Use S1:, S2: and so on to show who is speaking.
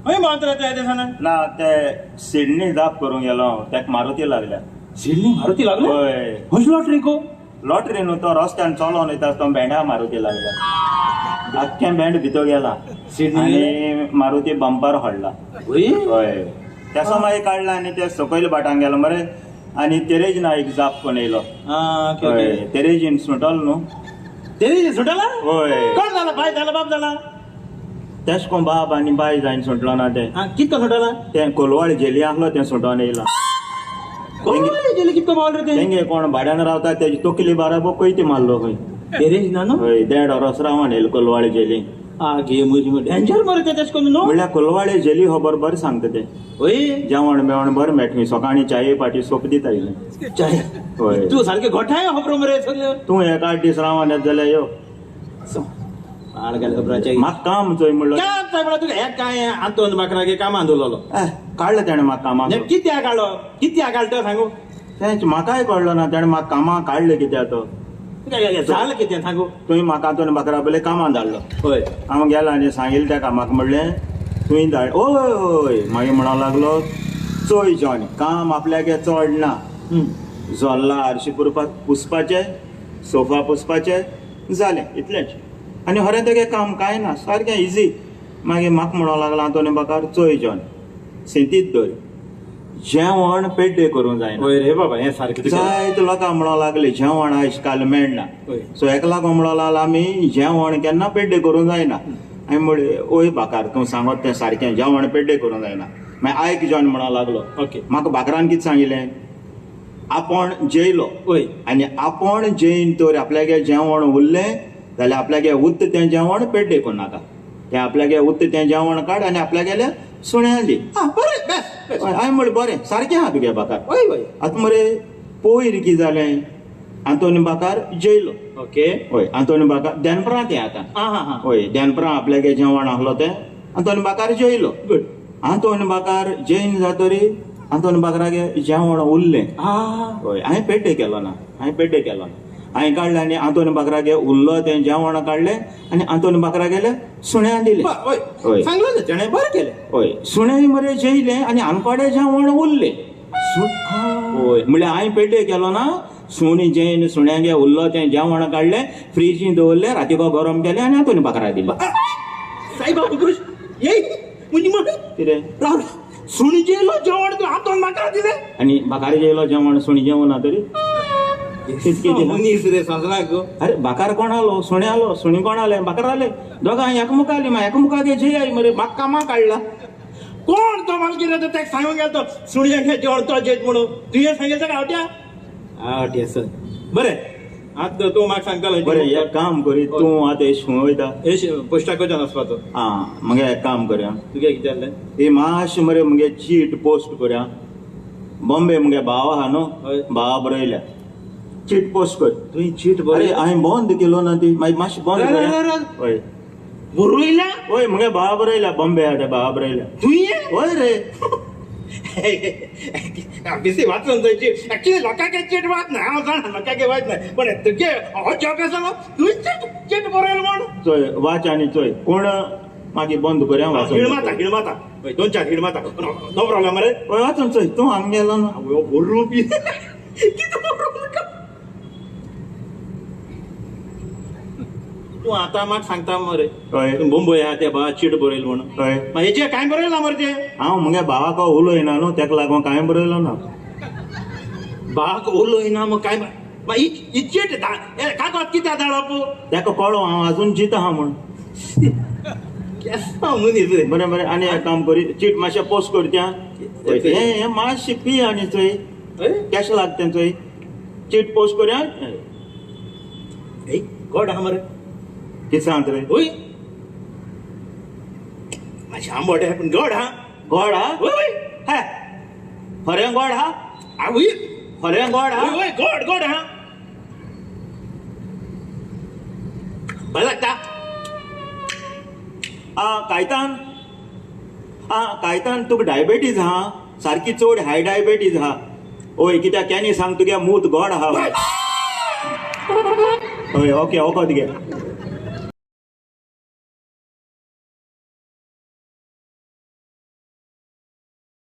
S1: खंय भोंवत रावता येते दिसांनी?
S2: ना ते सिडनी जाप करूंक गेलो तेका मारुती लागल्या.
S1: सिडनी मारुती लागले?
S2: हय.
S1: खंयची लॉटरी गो?
S2: लॉटरी न्हू, तो रस्त्यान चलोन वयता तो भेंडा मारुती लागल्या. आख्खें भेंड भितर गेला
S1: सिडनी
S2: आनी मारुती बंपर हाडला. हय. तेसो मागीर काडला आनी ते सकयल भाटांक गेलो मरे आनी तेरेज ना एक जाप कोण येयलो. हय, तेरेजीन सुटल न्हू.
S1: तेरेजीन सुटला?
S2: हय.
S1: कोण जाला? बाय जाला बाप जाला?
S2: तेश कोण बाप आनी बाय जायन सुटलो ना तें.
S1: कितको सुटला?
S2: तें कोलवाळ जेली आसलो तें सुटोन येयला.
S1: कोलवाळ जेली कितको पावल रे तें?
S2: तेंगे कोण भाड्यान रावता तेजी तकली बाराबो कोयती मारलो खंय.
S1: तेरेज ना न्हू?
S2: हय, 1.5 वरस रावन येयलो कोलवाळ जेली.
S1: आगे म्हजी डेंजर मरे तें तेश कोन्न न्हू.
S2: म्हणल्यार कोलवाळे जेली खबर बरें सांगता तें.
S1: हय.
S2: जेवण बेवण बरें मेळटा, सकाळीं चाये पाटी सोप दिता इल्लें.
S1: चाय?
S2: हय.
S1: तूं सारकें गोठाय खबरो मरे सगळ्यो.
S2: तूं एक 8 दीस रावन येत जाल्यार यो. म्हाका काम चोय म्हणलो.
S1: काम चोय म्हणलो तुका. हें काय आंतोन बाकरागे कामान दवरलो.
S2: काडलें तेणें म्हाका कामाक.
S1: कित्याक काडलो? कित्याक काडलो सांगू?
S2: तेंच म्हाकाय कळ्ळो ना तेणें म्हाका कामाक काडलें कित्याक तो.
S1: जालें कितें सांगू?
S2: तुवें म्हाका आंतोन बाकरा पयलें कामान धाडलो.
S1: हय.
S2: हांव गेलो आनी सांगिल्लें त्या कामाक म्हणलें तुवें धाड. हय हय. मागीर म्हणूंक लागलो चोय जॉन, काम आपल्यागे चड ना. जोल्ला आरशी पुसपाचें, सोफा पुसपाचें, जालें इतलेंच. आनी खरें तेगे काम कांय ना, सारकें इजी. मागीर म्हाका म्हणूंक लागलो आंतोनी बाकार चोय जॉन, सेंतीत दवर, जेवण पेड्डे करूंक जायना.
S1: हय रे बाबा, हें सारकें.
S2: जायते लोकां म्हणूंक लागले जेवण आयज काल मेळना. सो हेका लागून म्हणूंक लागलो आमी जेवण केन्ना पेड्डे करूंक जायना. हांवें म्हणलें ओय बाकार, तूं सांगत तें सारकें, जेवण पेड्डे करूंक जायना. मागीर आयक जॉन म्हणूंक लागलो.
S1: ओके.
S2: म्हाका बाकरान कितें सांगिल्लें, आपूण जेयलो.
S1: हय.
S2: आनी आपूण जेयन तर आपल्यागे जेवण उरलें जाल्यार आपल्यागे उत्त तें जेवण पेड्डे करूं नाका. तें आपल्यागे उत्त तें जेवण काड आनी आपल्यागेल्या सुण्या दी.
S1: बरें, बेस्ट.
S2: हांवें म्हणलें बरें, सारकें आहा तुगे बाकार.
S1: हय हय.
S2: आतां मरे पयर कितें जालें, आंतोनी बाकार जेयलो.
S1: ओके.
S2: हय, आंतोनी बाकार देनपरां तें आतां.
S1: आं.
S2: हय, देनपरां आपल्यागे जेवण आसलो तें आंतोनी बाकार जेयलो.
S1: गुड.
S2: आंतोनी बाकार जेयन जातरी आंतोनी बाकरागे जेवण उरलें. हय. हांवें पेड्डे केलो ना, हांवें पेड्डे केलो ना. हांवें काडलें आनी आंतोनी बाकरागे उरलो तें जेवण काडलें आनी आंतोनी बाकरागेलें सुण्या दिलें.
S1: हय, सांगलें तेणें, बरें केलें.
S2: हय, सुणें मरे जेयलें आनी आमकोडे जेवण उरलें. हय, म्हणल्यार हांवें पेड्डे केलो ना. सुणी जेयन सुण्यागे उरलो तें जेवण काडलें, फ्रिजीन दवरलें, रातीको गरम केलें आनी आंतोनी बाकराक दिलें.
S1: साईबा खुश ये म्हणजे म्हण
S2: कितें
S1: सुणी जेयलो जेवण तूं आंतोन बाकरा दिलें
S2: आनी बाकारे जेयलो जेवण सुणी जेवण ना तरी
S1: मनीस रे संसराक.
S2: अरे बाकार कोण आलो? सुणे आलो. सुणी कोण आलें? बाकार आलें. दोगां एकामुखार आली, मागीर एकामुखार जेय मरे म्हाका कामाक काडला.
S1: कोण तो मालकी रे? तेका सांगूंक गेलो तो सुणयाक जेवण तो जेत म्हणून. तुवें सांगिल्लें ताका आवट्या आवट्या सर. बरें, आतां तूं म्हाका सांगतालो.
S2: बरें, एक काम करी तूं आतां एश खंय वयता?
S1: एश पोस्टाक वचून वचपाचो.
S2: आं, मगे एक काम करया.
S1: तुगे कितें जालें?
S2: ही मातशें मरे मुगे चीट पोस्ट करया. बॉम्बे मुगे भाव आहा न्हू, भावा बरयल्या, चीट पोस्ट कर.
S1: तुवें चीट
S2: बरय? हांवें बंद केलो ना ती, मागीर मातशें बंद कर. हय,
S1: बरयल्या?
S2: हय, मुगे भावा बरयल्या, बॉम्बे आहा त्या भावा बरयल्या.
S1: तुवें?
S2: हय रे.
S1: बेसी वाचून थंय चीट. एक्चुअली लोकांक चीट वाच ना, हांव जाणा लोकांक वाच ना, पण तुगे हो जॉब आसा तुवें चीट बरयलो म्हण.
S2: चोय वाच आनी चोय कोण मागीर बंद करया. वाचून
S1: हिडमाता हिडमाता दोन चार हिडमाता, नो प्रॉब्लम मरे.
S2: हय, वाचून चोय. तूं हांगा गेलो ना
S1: बरोवपी कितें बरोवप? तूं आतां म्हाका सांगता मरे.
S2: हय,
S1: मुंबय आहा त्या भावा चीट बरयली म्हणून.
S2: हय,
S1: मागीर हेचेर कांय बरयलां मरे तें?
S2: हांव मुगे भावाक उलयना न्हू, तेका लागून कांय बरयलो ना.
S1: भावाक उलयना मग कांय? मागीर ही चीट कागद कित्याक धाडप?
S2: तेका कळो हांव आजून जिता आहा म्हूण.
S1: मनीस रे.
S2: बरें बरें, आनी एक काम करी, चीट मातशें पोस्ट करत्या. हें मातशें पी आनी चोय केशें लागता तें चोय. चीट पोस्ट करया.
S1: गोड आहा मरे.
S2: कितें सांगता रे?
S1: हय, मातशें आंबट आहा पूण गोड आहा.
S2: गोड आहा?
S1: हय.
S2: हे खरें गोड आहा?
S1: आवय
S2: खरें गोड आहा?
S1: हय, गोड गोड आहा. बरें लागता.
S2: आं कायतान, आं कायतान, तुका डायबेटीज आहा, सारकी चड हाय डायबेटीज आहा. ओय कित्याक केन्ना सांग तुगे मूत गोड आहा. हय, ओके, वखद घे.